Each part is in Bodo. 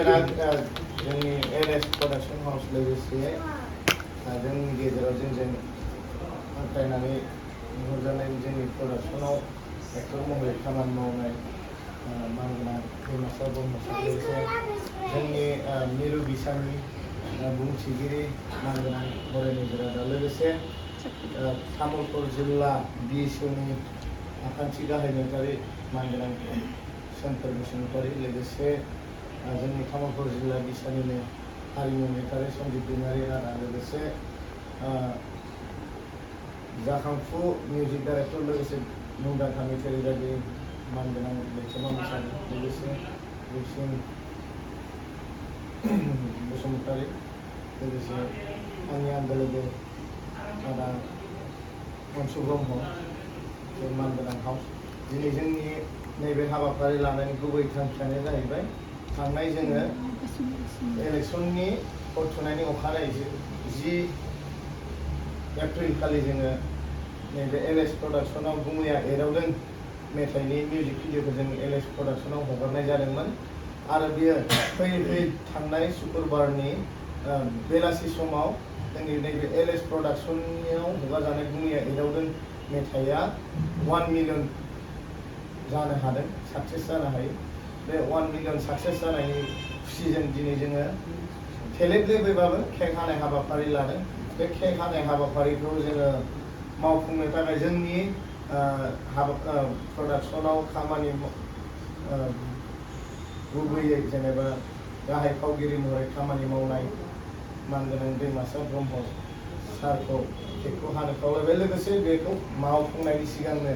जोंनि एलएस प्रडाक्शन हाउस लोगोसे जोंनि गेजेराव जोंजों हांख्रायनानै नुहुरजानाय जोंनि प्रडाक्शनाव एक्टर महरै खामानि मावनाय मानगोनां दैमासा ब्रह्मजों लोगोसे जोंनि मिरु बिसाननि बुंथिगिरि मानगोनां बरायनि जिरादा लोगोसे तामुलपुर जिल्ला बिएसइउनि आखान्थि गाहाय नेहाथारि मानगोनां सोमखोर बसुमतारी लोगोसे जोंनि तामुलपुर जिल्ला बिसानिनो हारिमु नेहाथारि सन्दिप दैमारि आदा लोगोसे जाखांफु मिउजिक डाइरेक्टर लोगोसे मुंदांखा मेथाइ रोजाबगिरि मानगोनां लैथोमा मोसाहारि लोगोसे रुपसिं बसुमतारी लोगोसे आंनि आंगो लोगो आदा अनसु ब्रह्म मानगोनां हाउस दिनै जोंनि नैबे हाबाफारि लानायनि गुबै थांखियानो जाहैबाय थांनाय जोङो इलेक्शननि भट थुनायनि अखानायै 10 एप्रिल खालि जोङो नैबे एलएस प्रडाक्शनाव गुमैया एदावदों मेथाइनि मिउजिक भिडिअखौ जों एलएस प्रडाक्शनाव हगारनाय जादोंमोन आरो बेयो फैयै थांनाय शुक्रबारनि बेलासि समाव जोंनि नैबे एलएस प्रडाक्शनाव हगारजानाय गुमैया एदावदों मेथाइया 1 मिलियन जानो हादों साक्सेस जानो हायो बे 1 मिलियन साक्सेस जानायनि खुसिजों दिनै जोङो थेलेबलेबैबाबो केक हानाय हाबाफारि लादों बे केक हानाय हाबाफारिखौ जोङो मावफुंनो थाखाय जोंनि प्रडाक्शनाव खामानि गुबैयै जेनेबा गाहाय फावगिरि महरै खामानि मावनाय मानगोनां दैमासा ब्रह्म सारखौ केकखौ हानो खावलायबाय लोगोसे बेखौ मावफुंनायनि सिगांनो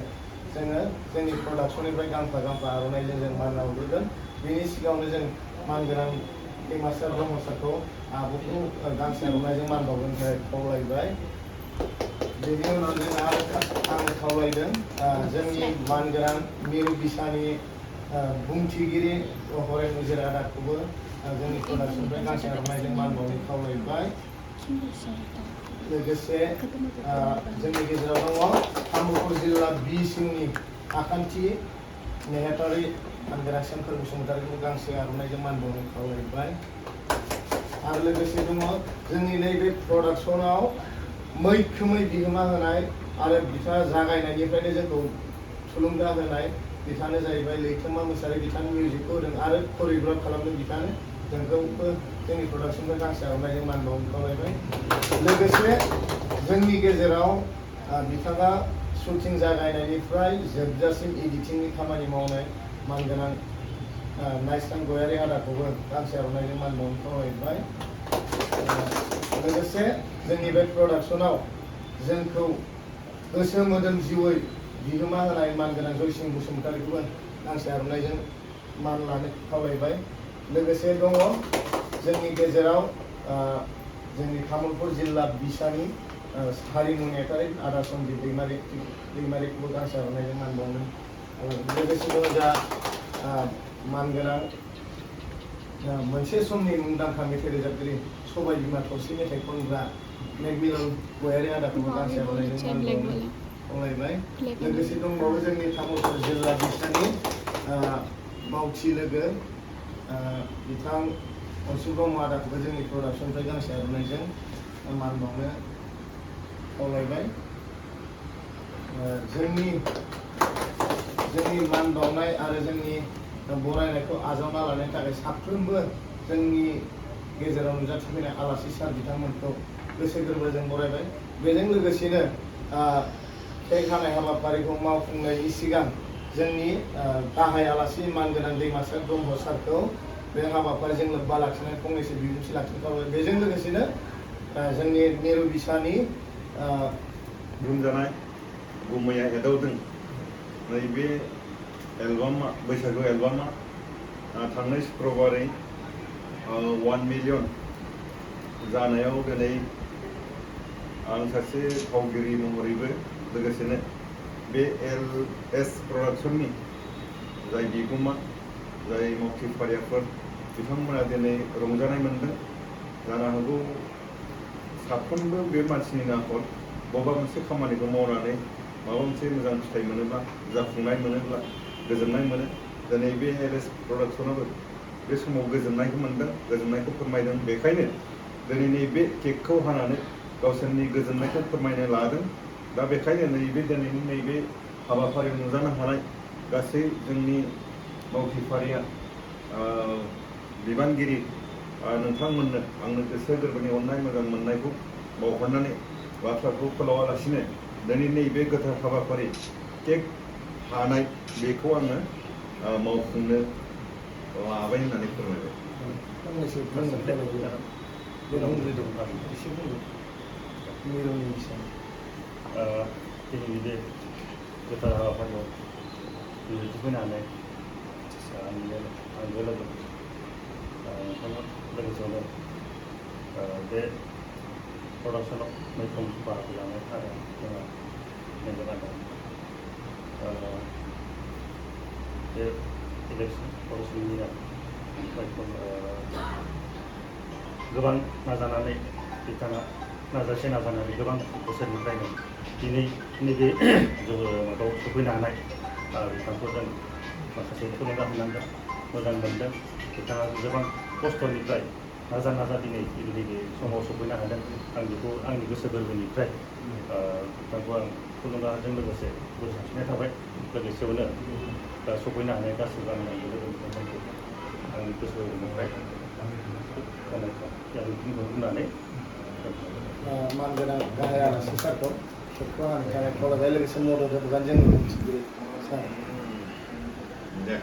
जोङो जोंनि प्रडाक्शननिफ्राय गांफा आर'नाइजों जों मान बावग्रोगोन बेनि सिगाङावनो जों मानगोनां दैमासा ब्रह्म सारखौ आब'खौ गांसे आर'नाइजों मान बावनो थाखाय खावलायबाय बेनि उनाव जों आं खावलायदों जोंनि मानगोनां मिरु बिसानि बुंथिगिरि हरेन मुजिर आदाखौबो जोंनि प्रडाक्शननिफ्राय गांसे आर'नाइजों मान बावनो खावलायबाय लोगोसे जोंनि गेजेराव दङ तामुलपुर जिल्ला बिएसइउनि आखान्थि नेहाथारि मानगोनां सोमखोर बसुमतारीखौ गांसे आर'नाइजों मान बावनो खावलायबाय आरो लोगोसे दङ जोंनि नैबे प्रडाक्शनाव मैखोमै बिहोमा होनाय आरो बिथाङा जागायनायनिफ्रायनो जोंखौ थुलुंगा होनाय बिथाङानो जाहैबाय लैथोमा मोसाहारि बिथांनि मिउजिकखौ होदों आरो करिय'ग्राफ खालामदों बिथाङानो जोंखौबो जोंनि प्रडाक्शननिफ्राय गांसे आर'नाइजों मान बावनो खावलायबाय लोगोसे जोंनि गेजेराव बिथाङा शुटिं जागायनायनिफ्राय जोबजासिम एडिटिंनि खामानि मावनाय मानगोनां नायस्रां गयारि आदाखौबो गांसे आर'नाइजों मान बावनो खावलायबाय लोगोसे जोंनि बे प्रडाक्शनाव जोंखौ गोसो मोदोम जिउयै बिहोमा होनाय मानगोनां जयसिं बसुमतारीखौबो गांसे आर'नाइजों मान लानो खावलायबाय लोगोसे दङ जोंनि गेजेराव जोंनि तामुलपुर जिल्ला बिसानि हारिमु नेहाथारि आदा सन्दिप दैमारिखौबो गांसे आर'नाइजों मान बावनो लोगोसे दङ जा मानगोनां मोनसे समनि मुंदांखा मेथाइ रोजाबगिरि सबाय बिमा थरसे मेथाइ खनग्रा मेघमिलन गयारि आदाखौबो गांसे आर'नाइजों मान बावनो खावलायबाय लोगोसे दंबावो जोंनि तामुलपुर जिल्ला बिसानि मावथि लोगो बिथां अनसु ब्रह्म आदाखौबो जोंनि प्रडाक्शननिफ्राय गांसे आर'नाइजों मान बावनो खावलायबाय जोंनि मान बावनाय आरो जोंनि बरायनायखौ आजावना लानायनि थाखाय साफ्रोमबो जोंनि गेजेराव नुजाथिफैनाय आलासि सार बिथांमोनखौ गोसो गोरबोजों बरायबाय बेजों लोगोसेनो केक हानाय हाबाफारिखौ मावफुंनायनि सिगां जोंनि गाहाय आलासि मानगोनां दैमासा ब्रह्म सारखौ बे हाबाफारिजों लोब्बा लाखिनानै फंनैसो बिबुंथि लाखिनो खावलायबाय बेजों लोगोसेनो जोंनि मिरु बिसानि बुंजानाय गुमैया एदावदों नैबे एलबामा बैसागु एलबामा थांनाय शुक्रबारै 1 मिलियन जानायाव दिनै आं सासे फावगिरि महरैबो लोगोसेनो बे एलएस प्रडाक्शननि जाय बिगोमा जाय मावथिफारियाफोर बिथांमोना दिनै रंजानाय मोनदों जानो हागौ साफ्रोमबो बे मानसिनि आखल बबेबा मोनसे खामानिखौ मावनानै माबा मोनसे मोजां फिथाइ मोनोब्ला जाफुंनाय मोनोब्ला गोजोननाय मोनो दिनै बे एलएस प्रडाक्शनाबो बे समाव गोजोननायखौ मोनदों गोजोननायखौ फोरमायदों बेखायनो दिनै नैबे केकखौ हानानै गावसोरनि गोजोननायखौ फोरमायनो लादों दा बेखायनो नैबे दिनैनि नैबे हाबाफारियाव नुजानो हानाय गासै जोंनि मावथिफारिया बिबानगिरि नोंथांमोननो आंनो गोसो गोरबोनि अननाय मोजां मोननायखौ बावहरनानै बाथ्राखौ फोलावालासिनो दिनै नैबे गोथार हाबाफारि केक हानाय बेखौ आङो मावफुंनो लाबाय होननानै फोरमायबाय फंनैसो बुंनो खावलायबाय एसे बुंदो मिरुनि सायाव दिनैनि बे गोथार हाबाफारियाव बिबायदि फैनानै आंबो लोगो नोंथांमोन लोगोसेयावनो बे प्रडाक्सनाव मैखोम बाहागो लानाय आरो जोंहा नोजोर होदों बे इलेक्सन पलिसिनिया मैखोम गोबां नाजानानै बिथाङा नाजासे नाजानानै गोबां बोसोरनिफ्रायनो दिनै नैबे माबायाव सफैनो हानाय बिथांखौ जों माखासे थुलुंगा होनांगोन मोजां मोनदों बिथाङा गोबां खस्थ'निफ्राय नाजा दिनै नैबे समाव सफैनो हादों आं बेखौ आंनि गोसो गोरबोनिफ्राय बिथांखौ आं थुलुंगाजों लोगोसे बोर सारस्रिनाय थाबाय लोगोसेयावनो सफैनो हानाय गासैबो आंनि लोगोफोरखौ आंनि गोसो गोरबोनिफ्राय बुंनानै मानगोनां गाहाय आलासि सारखौ केकखौ हानो थाखाय खावलायबाय लोगोसे मदद होबोगोन जोंनि बुंथिगिरि सार दे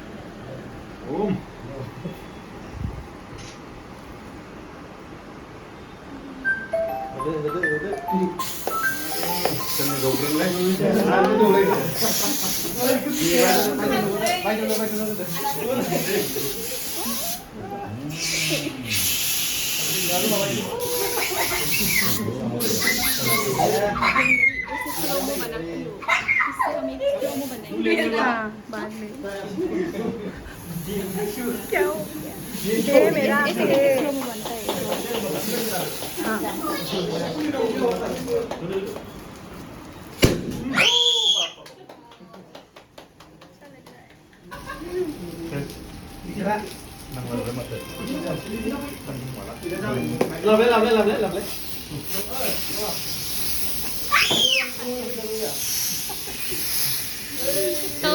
बाद में क्या हो गया ये मेरा स्लो में बनता है हाँ लाबले तो